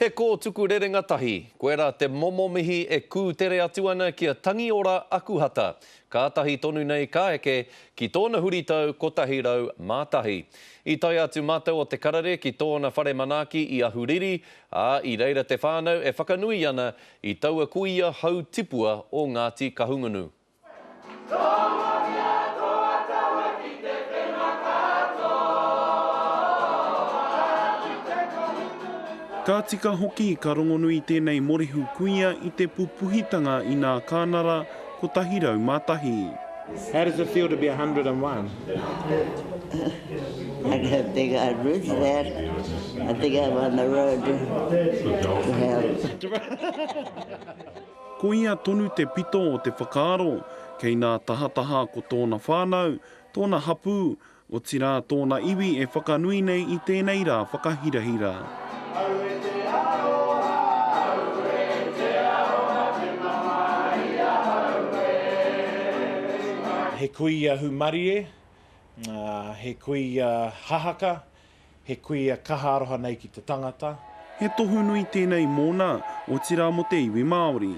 He kōtuku rerenga tahi, koirā te momo mihi e kūtere atu ana ki a Tangiora Akuhata, kātahi tonu nei ka eke ki tōna huritau 101. I tae atu mātou o Te Karere ki tōna whare manaaki i Ahuriri, ā, i reira te whānau e whakanui ana i taua kuia hau tipua o Ngāti Kahungunu. Ka tika hoki ka rongonui tēnei morehu kuia i te pupuhitanga i nā kānara 101. How does it feel to be 101? I don't think I'd risk that. I think I'm on the road to hell. Ko ia tonu te pito o te whakaaro, kei nā tahataha ko tōna whānau, tōna hapū, otirā tōna iwi e whakanui nei i tēnei rā whakahirahira. He kuia hūmarie, he kuia hahaka, He kuia kaha aroha nei ki te tangata. He tohu nui tēnei mōna, otirā mō te iwi Māori.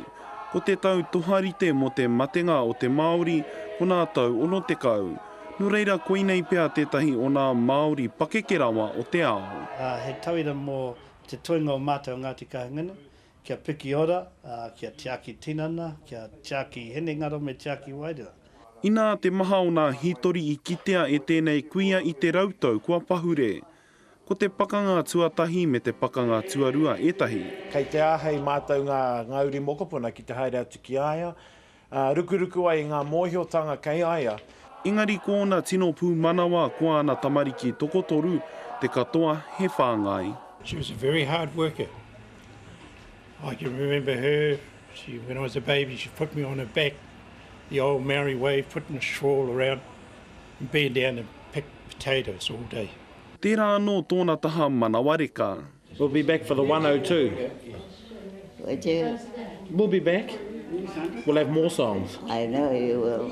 Ko te tau toharite mō te matenga o te Māori, ko nā tau 60. Nō reira koinei pea tētahi o nā Māori pakeke rawa o te ao. He tauira mō te toenga o mātou o Ngāti Kahungunu, kia piki ora, kia tiaki tinana, kia tiaki hinengaro me tiaki wairua. Inā te maha o nā hītori i kitea e tēnei kuia i te rautau kua pahure. Ko te Pakanga Tuatahi me te Pakanga Tuarua ētahi. Kei te āhei mātou ngā ngā uri mokopuna ki te haere atu ki a ia, ā, rukuruku ai i ngā mōhiotanga kei a ia. Engari ko ōna tino pūmanawa ko āna tamariki tokotoru, te katoa he whāngai. She was a very hard worker. I can remember her, she, when I was a baby, she put me on her back, the old Maori way, putting a shawl around and bend down and pick potatoes all day. Tērā anō tōna taha manawa reka. We'll be back for the 102. Would you? We'll be back. We'll have more songs. I know you will.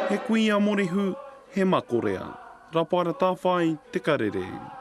He kuia morehu, he makorea. Rapaera Tawhai, Te Karere.